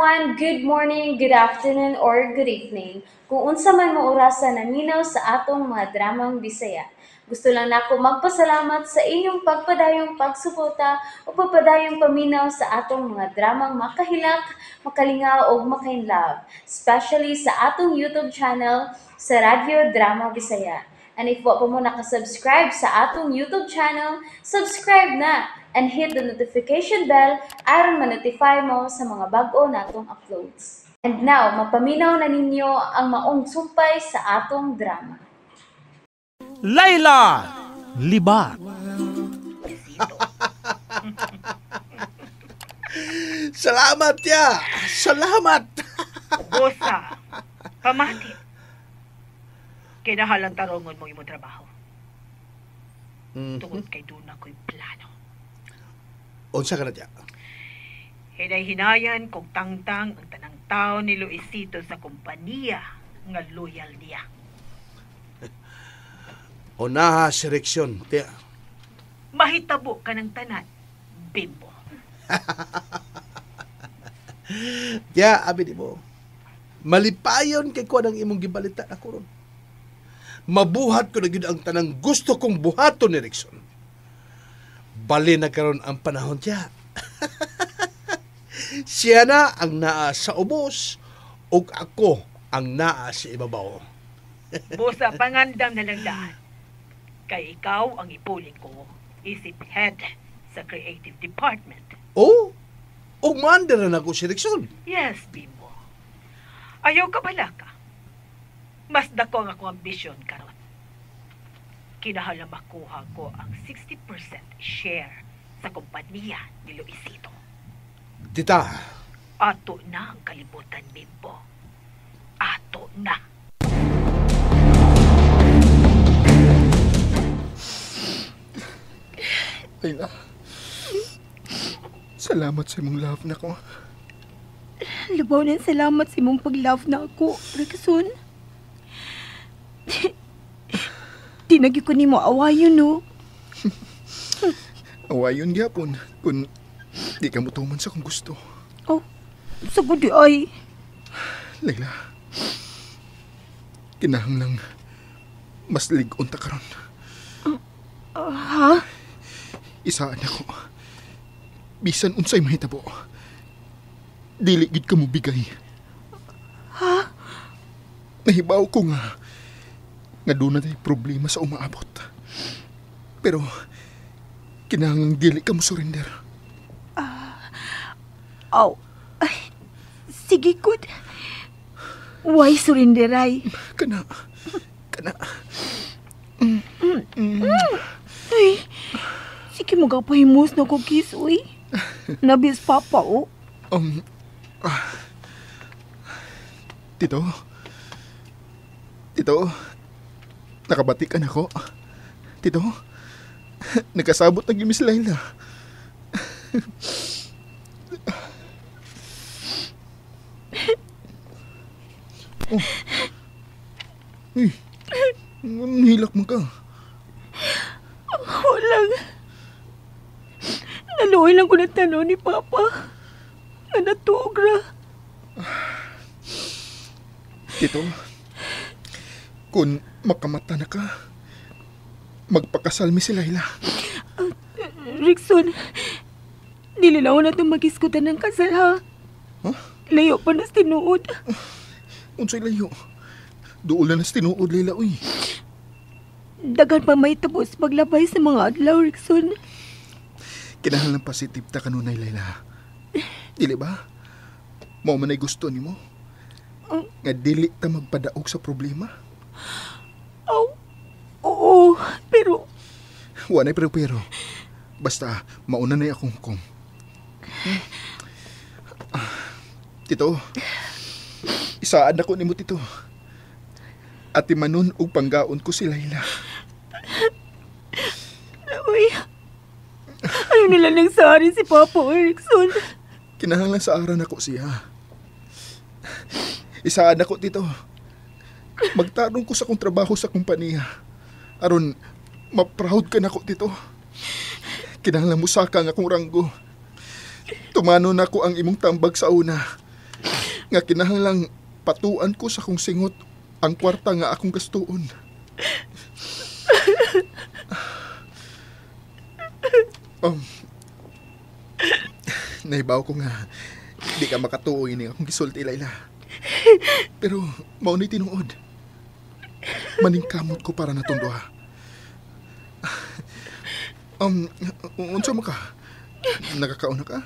Everyone! Good morning, good afternoon, or good evening. Kung unsa man mo orasa naminaw sa atong mga dramang Bisaya. Gusto lang nako magpasalamat sa inyong pagpadayong pagsuporta o pagpadayong paminaw sa atong mga dramang makahilak, makalingaw ug makainlove, especially sa atong YouTube channel sa Radyo Drama Bisaya. And if wa pa mo nakasubscribe sa atong YouTube channel, subscribe na and hit the notification bell aron ma-notify mo sa mga bag-o natong uploads. And now, mapaminaw na ninyo ang maong sumpay sa atong drama. Layla Libat. Salamat ya. Salamat. Bosa, pamati. Kinahalang tarongon mo imong trabaho. Tungod kay doon ako'y plano. Unsa ka na tiya? Hinay-hinayan kong tangtang ang tanang tao ni Luisito sa kompanya nga loyal niya. Unaha si Reksyon, tiya. Mahitabo ka ng tanan, Bimbo. Tiya, abi di mo. Malipayon kay ko ang imong gibalita ako ron. Mabuhat ko na gyud ang tanang gusto kong buhaton ni Rickson. Bali na karon ang panahon tiya. Siya na ang naa sa ubos ug ako ang naa sa ibabaw. Bosa, pangandam na lang daan. Kay ikaw ang ipuling ko, isip head sa creative department. Oh, ug maandar na nako si Rickson. Yes, Bimbo. Ayaw ka bala ka. Mas dako ang akong ambisyon karon. Kinahala makuha ko ang 60% share sa kompanya ni Luisito. Tita. Ato na ang kalibutan, Bimbo. Ato na. Layla, salamat sa imong love na ko. Labaw na salamat sa imong pag-love na ako, Rickson. Tinagi ko nimo awayon, no? Awayon gyapon kung di ka motuman sa kung gusto. Oh, sagod di ay. Layla, kinahanglang mas lig-on ta karon. Ha? Isaan ako. Bisan unsay mahitabo. Dili gid ka mobigay. Ha? Nahibaw ko nga doon na tayo problema sa umaabot. Pero kinahanglang dili ka mo surrender. Aw. Ay, sige, good. Why surrender ay? Kana. Kana. Ay, sige mo kapahimos na ko kiss, uy. Nabis papa, oh. Tito. Tito. Nakabati ka na ko. Tito. Nagkasabot na gyud mi si Layla. Oh. Uy, nahilak mo ka. Walang. Naluoy lang ko na tanong ni Papa. Na natuog ra. Tito, kung makamata na ka, magpakasal mi si Layla. Rickson, dili lang na itong mag-iskutan ng kasal, ha? Huh? Layo pa na sa tinuod. Unsay layo? Dool na sa tinuod, Layla, uy. Dagan pa may tapos paglabay sa mga adlaw, Rickson. Kinahanglan positive ta kanunay, Layla. Dili ba? Mao man ay gusto nimo? Nga dili ta magpadaog sa problema? Oh, oo, pero... Wa na'y pero-pero. Basta, mauna na'y akong hukom. Tito, isaan ako nimo, Tito. Ati manon og panggaon ko si Layla. Uy, ayaw nila nang sari si Papa Erickson. Kinahanglan sa aran ako siya. Isaan ako, Tito. Magtarong ko sa akong trabaho sa kompanya. Aron, ma-proud ka na ko, Tito. Kinahanglan mo saka ang akong ranggo. Tumano na ko ang imong tambag sa una. Nga kinahanglang patuan ko sa kong singot ang kwarta nga akong gastuon. Nahibaw ko nga di ka makatuo ini akong gisulti, Layla. Pero mao ni tinuod. Maningkamot ko para natong duha. Unsa mo ka? Nakakaon na ka?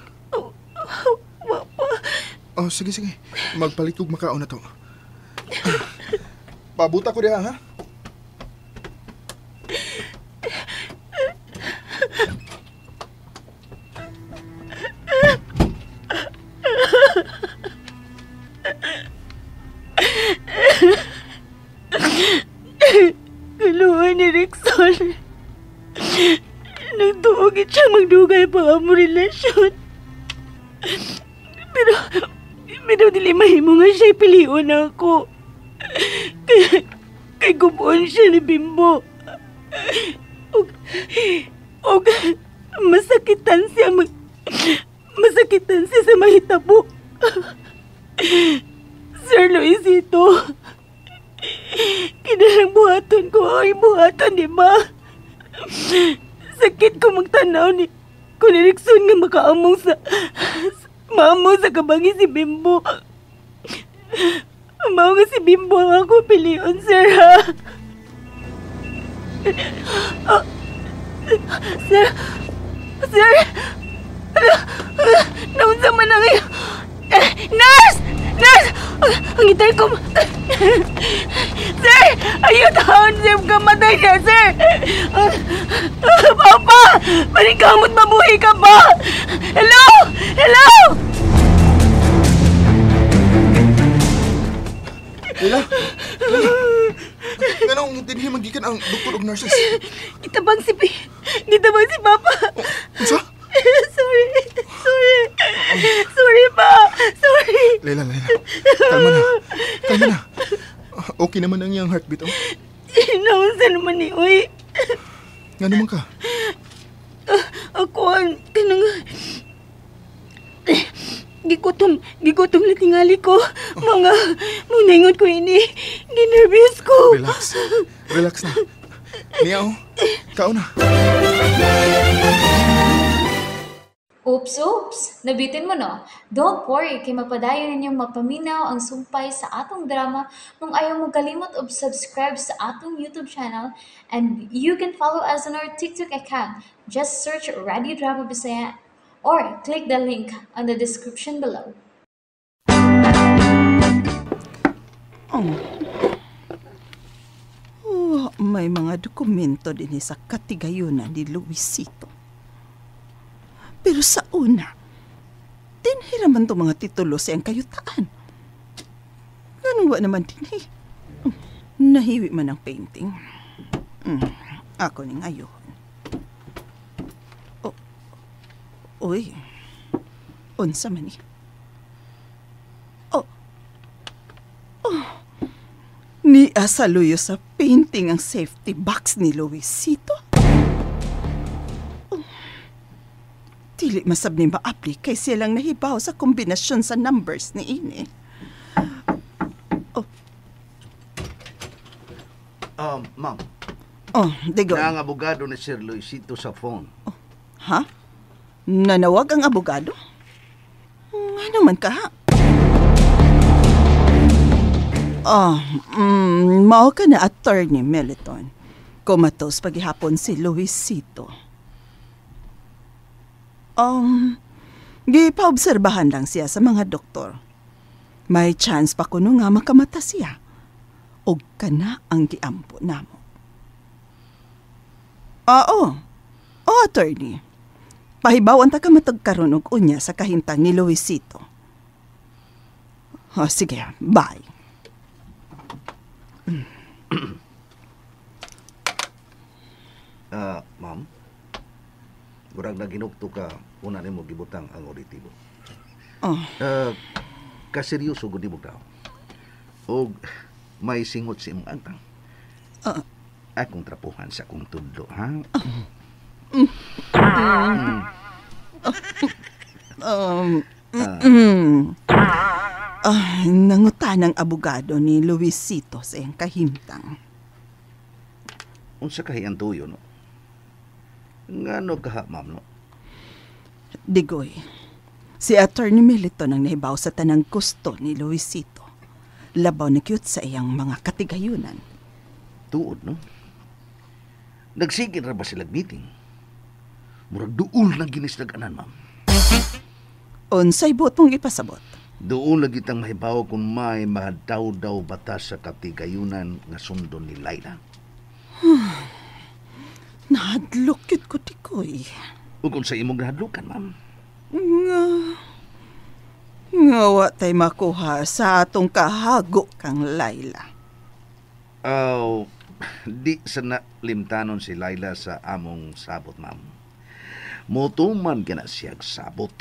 Wa pa. Oh, sige, sige. Magpalit og makaon na to. Pabuta ko diha, ha? Kaluha ni Rickson. Nagtuogit siya magdugay pa ang relasyon. Pero dili mahimo nga siya piliun ako. Kay gubuon siya ni Bimbo. Og masakitan siya masakitan siya sa mahitabo. Sir Luisito, kinahanglan buhaton ko ay buhaton, di ba? Sakit ko magtanaw ni kung ni Rickson nga makaamong sa maamong sa kabangi si Bimbo. Mao nga si Bimbo ang ako pilion, sir, ha? Sir, sir, naunsa man ang nurse! Nurse! Ang intercom! Sir! Ayaw taon, sir! Kamatay niya, sir! Papa! Paningkamot, mabuhi ka ba? Hello? Hello? Layla! Layla! Nganong dinhi magikan ang doktor og nurses? Gitabang si Papa. Unsa? Sorry. Sorry. Sorry pa. Sorry. Layla, Layla. Kalma na. Kalma na. Okay naman ang iyang heartbeat, oh. Naunsa naman ni, uy. Nga naman ka? Ako, kanang... Gigutom na tingali ko. Mga naingon ko ini. Ginervyos ko. Relax. Relax na. Niya, oh. Kao na. Oops, oops! Nabitin mo, no? Don't worry, kay mapadayon ninyong mapaminaw ang sumpay sa atong drama kung ayaw mo kalimot og subscribe sa atong YouTube channel, and you can follow us on our TikTok account. Just search Radio Drama Bisaya or click the link on the description below. Oh, may mga dokumento din sa katigayunan ni Luisito. Pero sa una, dinhiraman to mga titulo siyang kayutaan. Ganun wa naman din eh. Nahiwi man ang painting. Ako ni ngayon. Oh, uy, unsa man eh. Oh, oh. Niya sa luyo sa painting ang safety box ni Luisito. Dili masab ni maapli kay silang nahibaw sa kombinasyon sa numbers ni ini. Oh. Ma'am. Oh, digo. Na ang abogado ni Sir Luisito sa phone. Oh, ha? Nanawag ang abogado? Ano man ka, ha? Oh, mao ka na attorney Meliton. Kumatos paghihapon si Luisito. Gipaobserbahan lang siya sa mga doktor. May chance pa kuno nga makamata siya. Og kana ang giampo namo. Oo. Oh, attorney. Pahibawan ta ka matag karon og unya sa kahimtang ni Luisito. Oh, sige, bye. Ma'am? Murag na ginukto ka, una nimo gibutang ang auditibo. Oh. Kaseryoso gud nimo daw. Og may singot sa imong antang. Akong trapuhan sa akong tudlo, ha? Ah, nangutan ang abogado ni Luisito sa iyang kahimtang. Unsa kahi ang tuyo, no? Ngano kaha, ma'am, no? Digoy, si Attorney Militon ang nahibaw sa tanang gusto ni Luisito. Labaw na cute sa iyang mga katigayunan. Tuod, no? Nagsigil ra ba sila meeting? Murag duol na ginis nag-anan, ma'am. Unsay buot mong ipasabot? Doon lagi tang mahibaw kung may mahadaw-daw bata sa katigayunan nga sundon ni Laila. Nahadlok yun ko, Digoy. Ug kung sa imong nahadlukan, ma'am. Nga, nga wa tay makuha sa atong kahago kang Laila. Aw, di sa na limtanon si Laila sa among sabot, ma'am. Motuman ka na siyag sabot.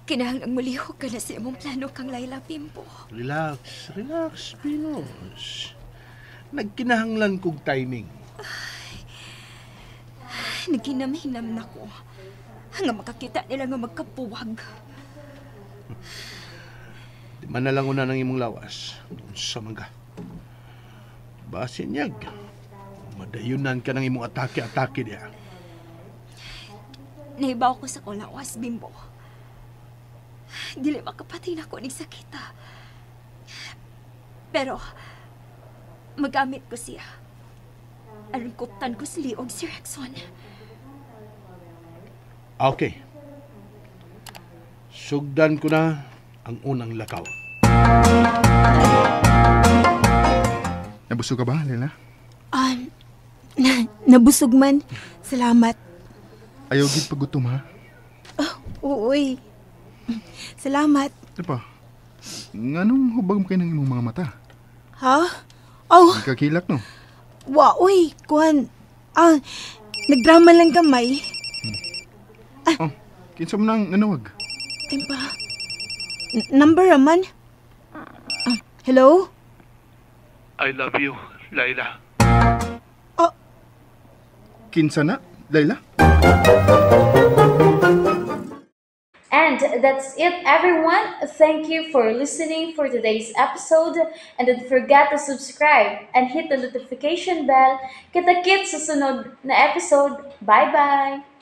Kinahanglang mulihok ka na sa imong plano kang Laila, Bimbo. Relax, relax, Venus. Nagkinahanglan kog timing. Naghinam-hinam na ko. Nga makakita nila nga magkapuwag. Di man na lang una ng imong lawas. Unsa man ka. Basin niyag. Madayunan ka ng imong atake-atake diya. Nahibaw ko sa kulawas, Bimbo. Dili makapatay na ko ning sakita. Pero, magamit ko siya. Aron kuptan ko si Liog si Rexon. Okay. Sugdan ko na ang unang lakaw. Nabusog ka ba, Lela? Ah, nabusog man. Salamat. Ayaw gid pagutom, ha? Oo, uy. Salamat. Di pa, nganong hubag mo kay ng imong mga mata? Ha? Oh, Kakilak, no? wa, uy, kuan. Ah, nagdrama lang gamay. Oh, kinsa man ang nanawag? Ay pa. Number raman. Ah, hello? I love you, Laila. Oh, Kinsa na, Laila? And that's it, everyone. Thank you for listening for today's episode. And don't forget to subscribe and hit the notification bell. Kita-kits sa sunod na episode. Bye-bye!